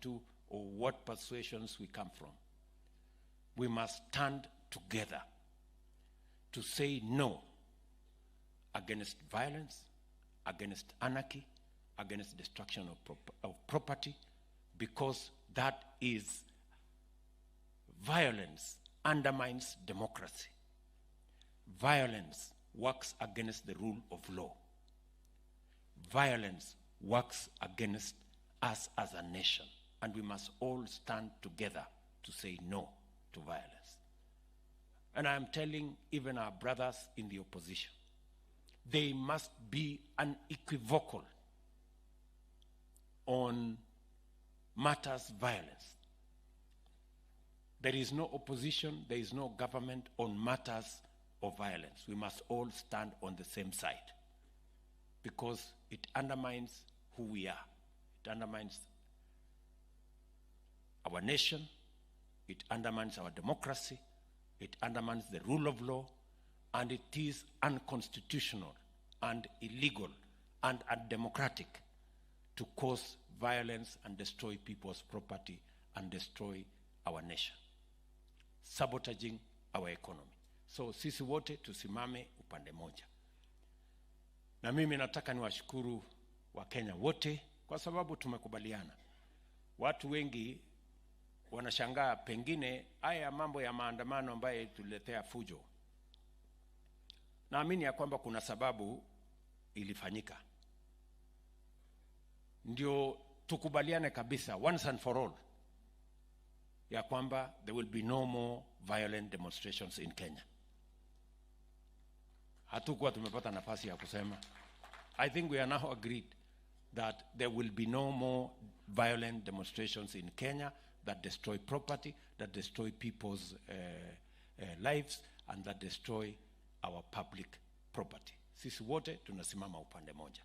to or what persuasions we come from. We must stand together to say no against violence, against anarchy, against destruction of property, because that is violence undermines democracy. Violence works against the rule of law. Violence works against us as a nation, and we must all stand together to say no to violence. And I am telling even our brothers in the opposition, they must be unequivocal on matters violence. There is no opposition, there is no government on matters of violence. We must all stand on the same side because it undermines who we are. It undermines our nation, it undermines our democracy, it undermines the rule of law, and it is unconstitutional and illegal and undemocratic to cause violence and destroy people's property and destroy our nation, sabotaging our economy. So sisi wote tusimame upande moja, na mimi nataka niwashukuru Wakenya wote kwa sababu tumekubaliana. Watu wengi wanashangaa pengine haya mambo ya maandamano ambayo tuletea fujo. Naamini ya kwamba kuna sababu ilifanyika, ndio tukubaliane kabisa once and for all ya kwamba there will be no more violent demonstrations in Kenya. Hatukuwa tumepata nafasi ya kusema. I think we are now agreed that there will be no more violent demonstrations in Kenya that destroy property, that destroy people's lives and that destroy our public property. Sisi wote tunasimama upande moja.